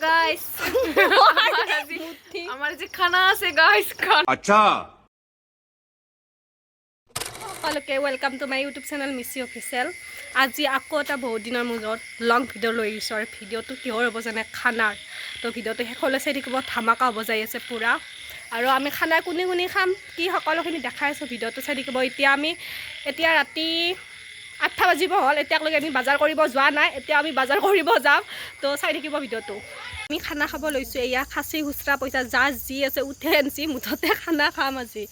Guys, আমাৰ যে খানা আছে গাইস, খানা। अच्छा। সকলোকে welcome to my YouTube channel Michi official. আজি আকৌ এটা বহুত দিনৰ মূৰত লং ভিডিঅ' লৈ আহিছোঁ আৰু ভিডিঅ'টো কিহৰ হ'ব জানে? খানাৰ। তো ভিডিঅ'টো শেষলৈ চাই থাকিব, ধামাকা হ'ব যাই আছে পূৰা। আৰু আমি খানা কোনে কোনে খাম কি সকলোখিনি দেখাই আছোঁ, ভিডিঅ'টো চাই থাকিব। এতিয়া আমি এতিয়া ৰাতি 8টা বাজিব হ'ল, এতিয়ালৈকে আমি বজাৰ কৰিব যোৱা নাই। এতিয়া আমি বজাৰ কৰিব যাম, তো চাই থাকিব ভিডিঅ'টো। আমি খানা খাব লৈছোঁ। এয়া খাচী, খুচৰা পইচা যা যি আছে উঠে আনিছি, মুঠতে খানা খাম আজি।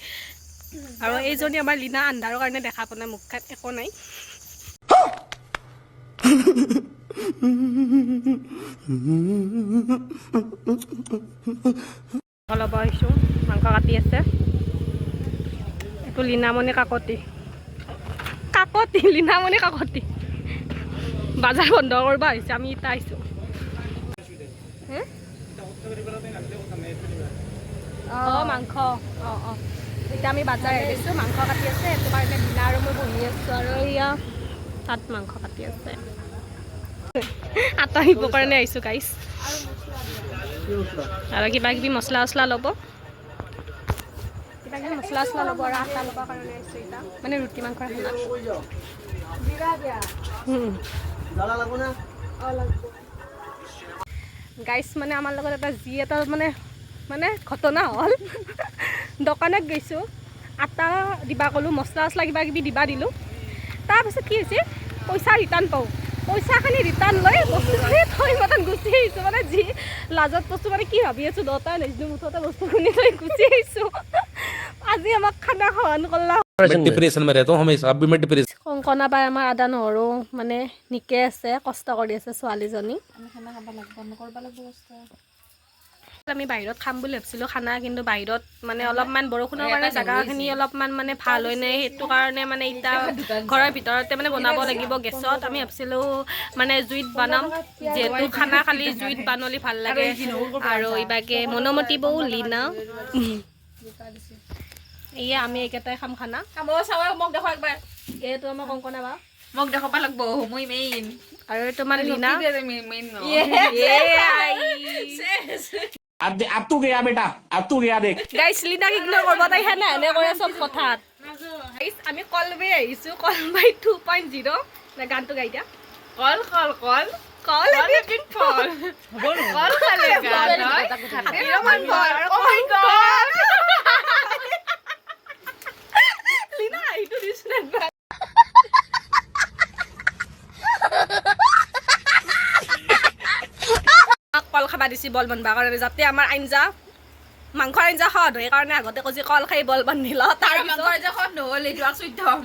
আৰু এইজনী আমাৰ লীনা, আন্ধাৰৰ কাৰণে দেখা পোৱা নাই মুখখন, একো নাই। মাংস ল'ব আহিছোঁ, মাংস কাটি আছে। এইটো লীনামণি কাকতি, কাকতি, লীনামণি কাকতি। বাজাৰ বন্ধ কৰিব আহিছে, আমি এতিয়া আহিছোঁ। অঁ, মাংস। অঁ, এতিয়া আমি বাজাৰ আহিছোঁ, মাংস কাটি আছে, সেইটো কাৰণে লীনা আৰু মই বহি আছোঁ। আৰু এয়া তাত মাংস কাটি আছে। আটা নিবৰ কাৰণে আহিছোঁ গাইছ, আৰু কিবা কিবি মছলা চছলা ল'ব, কিবা কিবি মছলা চছলা ল'ব আৰু আটা ল'বৰ কাৰণে আহিছোঁ এতিয়া, মানে ৰুটি মাংসৰ খানা। গাইছ, মানে আমাৰ লগত এটা যি এটা মানে ঘটনা হ'ল। দোকানত গৈছোঁ, আটা দিবা ক'লোঁ, মছলা চছলা কিবা কিবি দিবা দিলোঁ। তাৰপিছত কি হৈছে, পইচা ৰিটাৰ্ণ পাওঁ, পইচাখিনি ৰিটাৰ্ণ লৈ বস্তুখিনি থৈ মাতত গুচি আহিছোঁ। মানে যি লাজত বস্তু, মানে কি ভাবি আছোঁ দহটা নাজানো, মুঠতে বস্তুখিনি থৈ গুচি আহিছোঁ। আজি আমাক খানা খোৱান কৰলা। मैं डिप्रेशन में रहता हूँ हमेशा, अब भी मैं डिप्रेशन কংকনা বাই আমাৰ আদা নহৰু মানে নিকে আছে, কষ্ট কৰি আছে ছোৱালীজনী। খানা খাব লাগিব, আমি কৰিব লাগিব কষ্ট। আমি বাহিৰত খাম বুলি ভাবিছিলোঁ খানা, কিন্তু বাহিৰত মানে অলপমান বৰষুণৰ কাৰণে জেগাখিনি অলপমান মানে ভাল হয় নাই, সেইটো কাৰণে মানে এতিয়া ঘৰৰ ভিতৰতে মানে বনাব লাগিব গেছত। আমি ভাবিছিলোঁ মানে জুইত বনাম, যিহেতু খানা খালি জুইত বনালি ভাল লাগে। আৰু ইবাগে মনোমতী বৌ, লীনা, এয়া আমি এইকেইটাই খাম খানা। খাব চাব, মোক দেখো একবাৰ। এইটো আমাৰ কংকনা বা। মোক দেখাব লাগিব, মই মেইন। আৰু এইটো আমাৰ লীনা। মেইন। अब तू गया बेटा, अब तू गया देख। গাইছ, লীনাক ইগনৰ কৰিব, তাই সেনে হেনে কৰে চব কথাত। গাইছ, আমি কলবাৰী আহিছোঁ, কলবাৰী 2.0। গানটো গাই দিয়া। কল কল কল। কল। এবিধ ফল, কল খালে গা ধয়, হাতীৰ সমান বল। Oh my God! Leena, এইটো দিছোন একবাৰ। কল খাবা দিছি বল বান্ধবা কাৰণে, যাতে আমাৰ আঞ্জা, মাংসৰ আঞ্জা সোৱাদ হয় সেইকাৰণে। আগতে কৈছি কল খাই বল বান্ধি ল, তাৰ আৰু মাংসৰ যে সোৱাদ নহ'ল এইটো আৰু চৈধ্যম।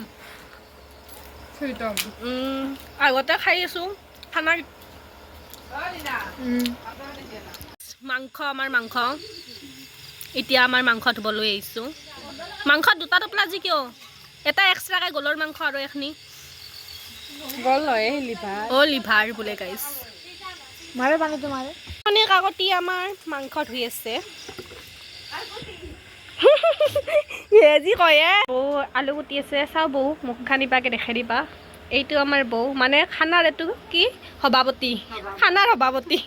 আগতে খাই আছোঁ খানা। মাংস, আমাৰ মাংস, এতিয়া আমাৰ মাংস ধুবলৈ আহিছোঁ। মাংস দুটা টোপলা যি কিয়, এটা এক্সট্ৰাকে গলৰ মাংস আৰু এখিনি গল হয়, লিভাৰ। অ', লিভাৰ বোলে গাইছ। মাৰে পানীটো মাৰে। মানে কাকতি আমাৰ মাংস ধুই আছে। যি কয় বৌ আলু কুটি আছে, চাওঁ বৌ, মুখখন ইবাকে দেখাই দিবা। এইটো আমাৰ বৌ, মানে খানাৰ এইটো কি সভাপতি, খানাৰ সভাপতি।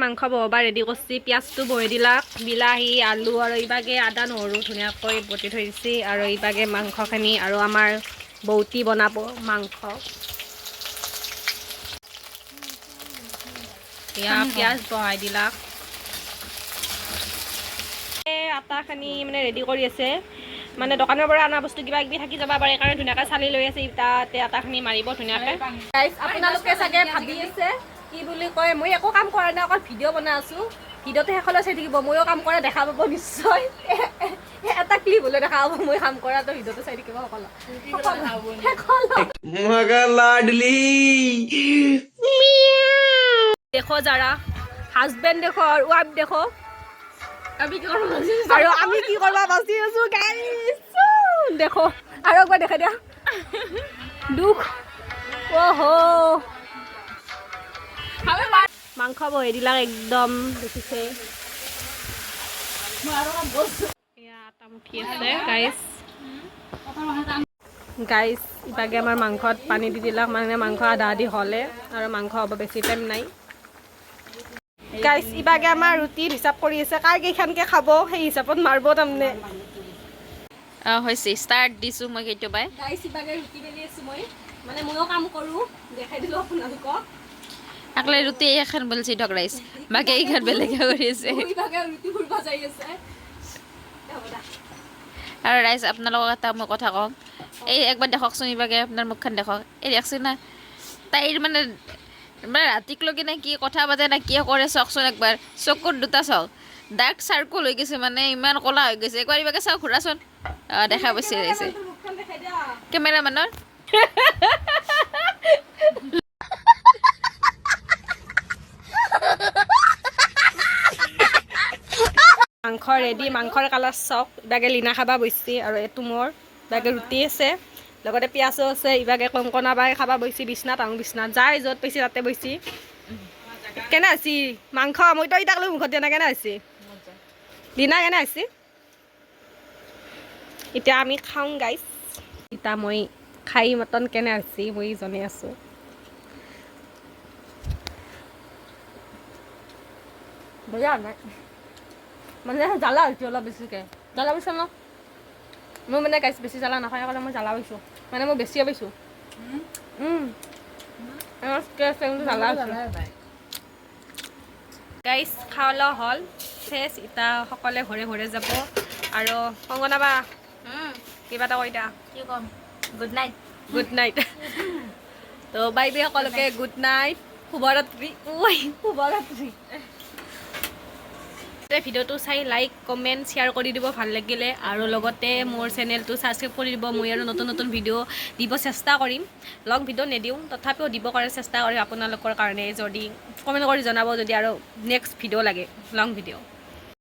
মাংস বহাবা ৰেডি কৰিছি, পিঁয়াজটো বহাই দিলাক, বিলাহী, আলু আৰু ইবাগে আদা নহৰু ধুনীয়াকৈ বটি থৈ দিছে। আৰু ইবাগে মাংসখিনি আৰু আমাৰ বৌতি বনাব মাংস। এয়া পিঁয়াজ বহাই দিলাক, আটাখিনি মানে ৰেডি কৰি আছে। মানে দোকানৰ পৰা অনা বস্তু কিবা কিবি থাকি যাব পাৰে, সেইকাৰণে ধুনীয়াকৈ চালি লৈ আছে। তাতে আটাখিনি মাৰিব ধুনীয়াকৈ। আপোনালোকে চাগে ভাবি আছে কি বুলি কয়, মই একো কাম কৰা নাই, অকল ভিডিঅ' বনাই আছোঁ। ভিডিঅ'টো শেষলৈ চাই থাকিব, ময়ো কাম কৰা দেখা পাব নিশ্চয়। এটা ক্লিপ হ'লেও দেখা পাব মই কাম কৰাটো। ভিডিঅ'টো চাই থাকিব সকলো শেষলৈ। मगर लाडली। দেখো যাৰা হাজবেণ্ড দেখো আৰু ৱাইফ দেখো। আমি কি কৰিব? আৰু আমি কি কৰিব বাচি আছো গাইছ, দেখো। আৰু একবাৰ দেখাই দিয়া দুখ। অহ, মাংস বহাই দিলাক একদম, দেখিছে। এয়া আটা মুঠি আছে গাইছ। গাইছ, ইভাগে আমাৰ মাংসত পানী দি দিলাক, মানে মাংস আধা আধি হ'লে আৰু মাংস হ'ব বেছি টাইম নাই। গাইছ, ইবাগে আমাৰ ৰুটিৰ হিচাপ কৰি আছে, কাৰ কেইখানকে খাব সেই হিচাপত মাৰিব তাৰমানে। অঁ, হৈছে, ষ্টাৰ্ট দিছোঁ মই কেতিয়াবাই। গাইছ, ইবাগে ৰুটি বেলি আছোঁ মই, মানে ময়ো কাম কৰোঁ, দেখাই দিলোঁ আপোনালোকক। আকলে ৰুটি এখন বলছি ধক ৰাইজ, বাকী এইখন বেলেগে কৰি আছে। ইবাগে ৰুটি ফুৰিব যাই আছে। হ'ব দা। আৰু ৰাইজ, আপোনালোকক এটা মই কথা কওঁ। এই একবাৰ দেখকচোন, ইবাগে আপোনাৰ মুখখন দেখক। এই দেখচোন না, তাইৰ মানে মানে ৰাতিকলৈকে নে কি কথা পাতে না কি কৰে, চাওকচোন একবাৰ। চকুৰ দুটা চাওক, ডাৰ্ক চাৰ্কল হৈ গৈছে, মানে ইমান ক'লা হৈ গৈছে। একবাৰ ইবাগে চাওক, ঘূৰাচোন। অঁ, দেখা পাইছে ৰাইজে। মুখখন দেখাই দিয়া। কেমেৰামেনৰ। মাংস ৰেডি। মাংসৰ কালাৰ চাওক। ইবাগে লীনা খাবা বৈছি আৰু এইটো মোৰ। ইবাগে ৰুটি আছে, লগতে পিঁয়াজো আছে। ইবাগে কংকনা বাই খাবা বৈছি বিচনাত, আহোঁ বিচনাত যাই য'ত পাইছি তাতে বৈছি। কেনে আছি মাংস? মইতো ইতাক লৈ মুখত দিয়া নাই। কেনে হৈছে লীনা? কেনে হৈছে? এতিয়া আমি খাওঁ গাইছ। এতিয়া মই খাই মটন কেনে হৈছে মই জনাই আছোঁ। বঢ়িয়া নাই, মানে জ্বালা হৈছে অলপ বেছিকৈ জ্বালা পাইছোঁ ন। মই মানে গাইছ বেছি জ্বালা নাখাওঁ, সেইকাৰণে মই জ্বালা পাইছোঁ, মানে মই বেছিয়ে পাইছোঁ। কিন্তু জ্বালা হৈছে। গাইছ, খোৱা লোৱা হ'ল চেচ। ইতা সকলোৱে ঘৰে ঘৰে যাব। আৰু কংগনা বা, কিবা এটা কৈ দিয়া। কি ক'ম? Good night. Good night. তো বাই বাই সকলোকে, গুড নাইট, শুভৰাত্ৰি। ঐ, শুভৰাত্ৰি। ভিডিঅ'টো চাই লাইক, কমেণ্ট, শ্বেয়াৰ কৰি দিব ভাল লাগিলে আৰু লগতে মোৰ চেনেলটো ছাবস্ক্ৰাইব কৰি দিব। মই আৰু নতুন নতুন ভিডিঅ' দিব চেষ্টা কৰিম। লং ভিডিঅ' নিদিওঁ, তথাপিও দিব কৰাৰ চেষ্টা কৰিম আপোনালোকৰ কাৰণে। যদি কমেণ্ট কৰি জনাব যদি আৰু নেক্সট ভিডিঅ' লাগে, লং ভিডিঅ'।